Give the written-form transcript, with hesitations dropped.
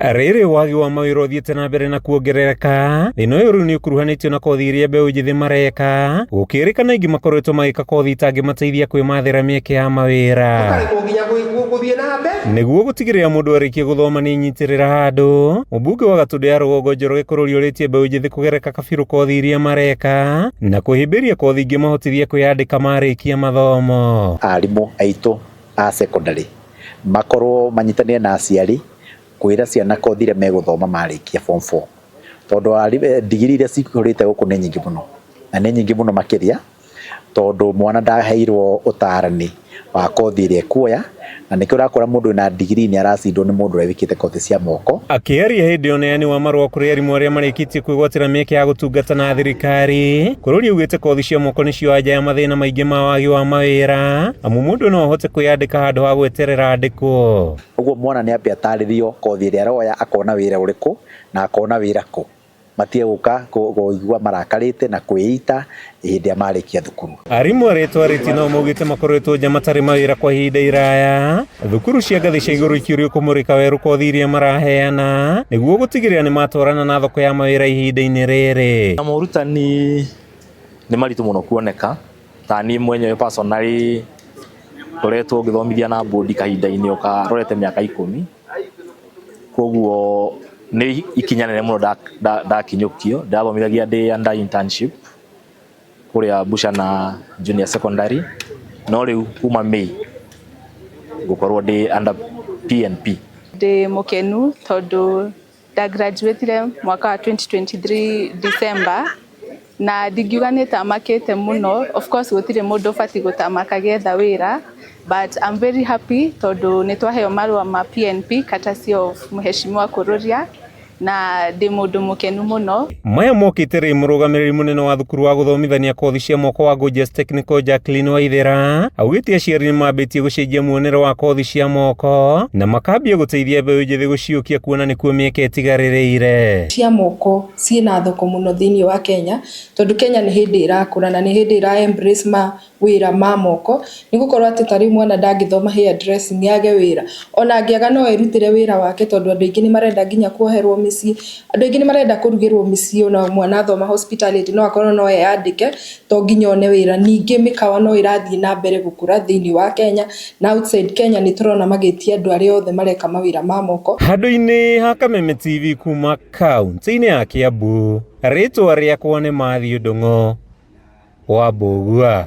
Rĩrĩ wagi wa mawĩra ũthiĩte na mbere na kuongerereka, thĩna ũyũ rĩu nĩ ũkuruhanĩtio na kothi iria mbeũ njĩthĩ mareka, gũkĩrĩkana aingĩ makoretwo magĩka kothi itangĩmateithia kwĩmathĩra mĩeke ya mawĩra. Ũkarekwo nginya gũthiĩ na mbere. Nĩguo gũtigĩrĩra mũndũ arĩkia gũthoma nĩ nyitĩrĩra handũ, mũmbunge wa Gatũndũ ya Rũgongo Njoroge Kũrũri orĩtie mbeũ njĩthĩ kũgereka kabirũ kothi iria mareka na kũhĩmbĩria kothi ingĩmahotithia kwĩyandĩka marĩkia mathomo. Arimũ aitũ a secondary makorwo manyitanĩre na aciari kwĩra ciana kothi iria megũthoma marĩkia form 4, tondũ ndigiri iria cihũrĩte gũkũ nĩ nyingĩ mũno, na nĩ nyingĩ mũno makĩria, tondũ mwana ndaheirwo ũtarani wa kothi ĩrĩa ekuoya, na nĩkĩo ũrakora mũndũ wĩna ndigiri nĩ aracindwo nĩ mũndũ ũrĩa wĩkĩte kothi cia moko. Akĩaria hĩndĩ ya ũneani wa marũa kũrĩ arimũ arĩa marĩkĩtie kwĩgwatĩra mĩeke ya gũtungata na thirikari, Kũrũri augĩte kothi cia moko nĩcio anja ya mathĩna maingĩ ma wagi wa mawĩra, amu mũndũ no ahote kwĩyandĩka handũ ha gweterera andĩkwo. Ũguo mwana nĩ ambe atarĩrio kothi ĩrĩa aroya, akona wĩra ũrĩkũ na akona wĩra kũ. Matige gũka kũigua marakarĩte na kwĩita hĩndĩ ĩrĩa marĩkia thukuru. Arimũ arĩa twarĩtie nao maugĩte makoretwo nja matarĩ mawĩra kwa ihinda iraya, thukuru cia ngathĩ cia igũrũ ikĩũrio kũmũrĩka werũ kothi iria maraheana nĩguo gũtigĩrĩra nĩ matwarana na thoko ya mawĩra ihinda-inĩ rĩrĩ. Na morutani nĩ maritũ mũno kuoneka, ta niĩ mwenyewe personally ngoretwo ngĩthomithia na board kahinda-inĩ o karorete mĩaka 10, koguo nĩ ikinya nene mũno ndakinyũkio. Ndathomithagia ndĩ under internship kũrĩa Buchana Junior Secondary, no rĩu kuma May ngũkorwo ndĩ under PNP. Ndĩ mũkenu tondũ nda graduatire mwaka wa 2023 December, na ndingiuga nĩ tamakĩte mũno. Of course gũtirĩ mũndũ ũbatiĩ gũtamaka agĩetha wĩra, but I'm very happy tondũ nĩ twaheo marũa ma PNP courtesy of Mheshimiwa Kururia, na ndĩ mũndũ mũkenu mũno. Maya mokĩte rĩ mũrũgamĩrĩri mũnene wa thukuru wa gũthomithania kothi cia moko wa Gorgeous Technical Jacqueline Waithera augĩte aciari nĩ mambĩtie gũcenjia muonere wa kothi cia moko na makambia gũteithia mbeũ njĩthĩ gũciũkia kuona nĩkuo mĩeke ĩtigarĩrĩire. Cia moko ciĩna thoko mũno thĩinĩ wa Kenya, tondũ Kenya nĩ hĩndĩ ĩrakũra na nĩ hĩndĩ ĩra embrace ma wĩra ma moko, nĩ gũkorwo atĩ ta rĩu mwana ndangĩthoma hair dressing age wĩra, ona angĩaga no erutĩre wĩra wake, tondũ andũ aingĩ nĩ marenda nginya kuoherwo mĩciĩ, andũ aingĩ nĩ marenda kũrugĩrwo mĩciĩ, ona mwana athoma hospitality no akorwo no eyandĩke, to nginya one wĩra. Ningĩ mĩkawa no ĩrathiĩ na mbere gũkũra thĩinĩ wa Kenya na outside Kenya, nĩ tũrona magĩtia andũ arĩa othe mareka mawĩra ma moko. Handũ-inĩ ha Kameme TV kuma kaunti-inĩ ya Kiambu, rĩtwa rĩakwa nĩ Matthew Ndung'u wa Mbũgua.